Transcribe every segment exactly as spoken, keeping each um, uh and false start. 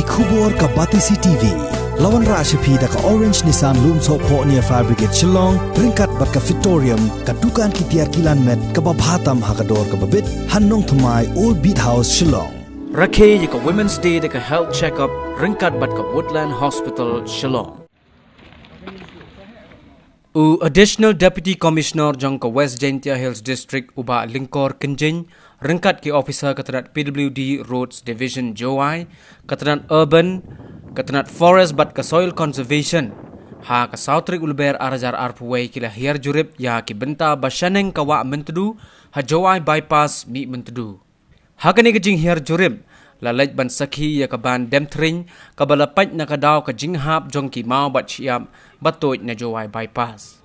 Khubor ka Batesi T V. La wanrah sha phi da ka Orange Nissan Lumsohphoh near Fire Brigade Shillong, ryngkat bad ka Fitorium, ka dukan ki tiar kilan met kaba bha tam ha ka dor kaba bit, ha Nongthymmai, Old Beat House, Shillong. Rakhe ïa ka Women's Day da ka health check-up ryngkat bad ka Woodland Hospital, Shillong. U Additional Deputy Commissioner jong ka West Jaintia Hills District, u Bah Lyngkor Kynjing, ryngkat ki officer ka tnat P W D Roads Division Jowai, ka tnat Urban, ka tnat Forest bad ka Soil Conservation, ha ka saw tarik u Lber ar hajar arphew wei ki la hiar jurip ïa ki bynta ba shaneng ka Wah Myntdu ha Jowai Bypass, Mihmyntdu. Ha kane ka jinghiar jurip, la leit ban sakhi ïa ka ban dem thring kaba la pait na ka daw ka jinghap jong ki maw bad shyiap ba tuid na Jowai Bypass.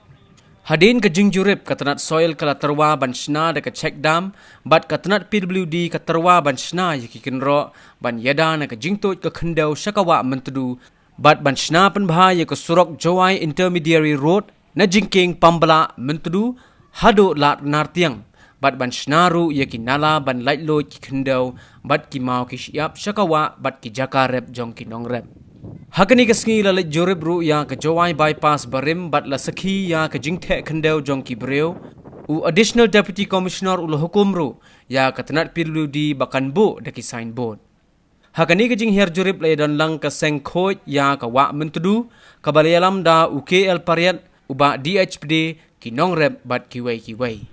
Hadien ka jingjurip, ka tnat Soil ka la tyrwa ban shna da ka check dam, bad ka tnat P W D ka tyrwa ban shna ïa ki kynroh ban ïada na ka jingtuid ka khyndew sha ka Wah Myntdu, bad ban shna pynbha ïa ka surok Jowai Intermediary Road na jingkieng Pamblah Myntdu haduh Lad Nartiang, bad ban shna ruh ïa ki nala ban laitluid ki khyndew bad ki maw ki shyiap sha ka wah bad ki jaka rep jong ki nongrep. Ha kane ka sngi la leit jurip ruh ïa ka Jowai Bypass barim bad la sakhi ïa ka jingtheh khyndew jong ki briew. U Additional Deputy Commissioner u la hukum ruh ïa ka tnat P W D ba kan buh da ki signboard. Ha kane ka jinghiar jurip la ïadon lang ka seng khuid ïa ka Wah Myntdu, kaba la ïalam da u K L Pariat, u Bah D H Pde, ki nongrep bad kiwei kiwei.